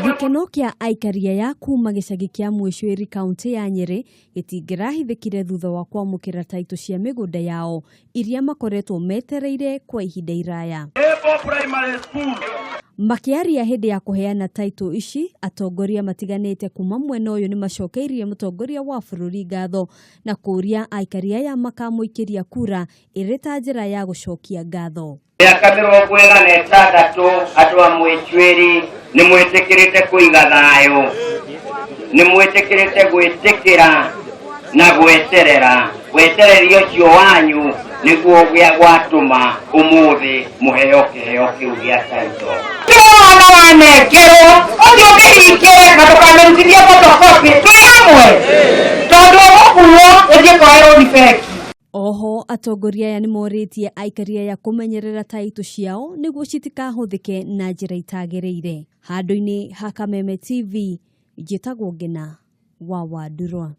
Gĩkeno kĩa aikari aya kuma gĩcagi kĩa Mwĩcwĩri kaũntĩ ya Nyĩrĩ gĩtingĩrahithĩkire thutha wa kwamũkĩra taitũ cia mĩgũnda yao iria makoretwo metereire kwa ihinda iraya. Makĩaria hĩndĩ ya kũheana taitũ ici, atongoria matiganĩte kuma mwena ũyũ nĩ macokeirie mũtongoria wa bũrũri ngatho na kũũria aikari aya makamũikĩria kura ĩrĩ ta njĩra ya gũcokia ngatho. Mĩaka 46 andũ a Mwĩcuĩri nĩ mwĩtĩkĩrĩte kũiga thayũ, nĩ mwĩtĩkĩrĩte gwĩtĩkĩra na gweterera. Wetereri ũcio wanyu nĩguo gwatũma ũmũthĩ mũheo kĩheo kĩu gĩa taito. Kĩrĩa wanengerwo ũthiĩ ũkĩhingĩre na ndũkamĩrutithie photocopy, twĩ hamwe, tondũ ũgũkuo ũthiĩ kũraĩrwo nĩ bengi. Oho atongoria aya nĩmorĩtie aikari aya kũmenyerera taitũ ciao nĩguo citikahũthĩke na njĩra itagĩrĩire. Handũ-inĩ ha Kameme TV, njĩtagwo Ngĩna wa Wandurwa.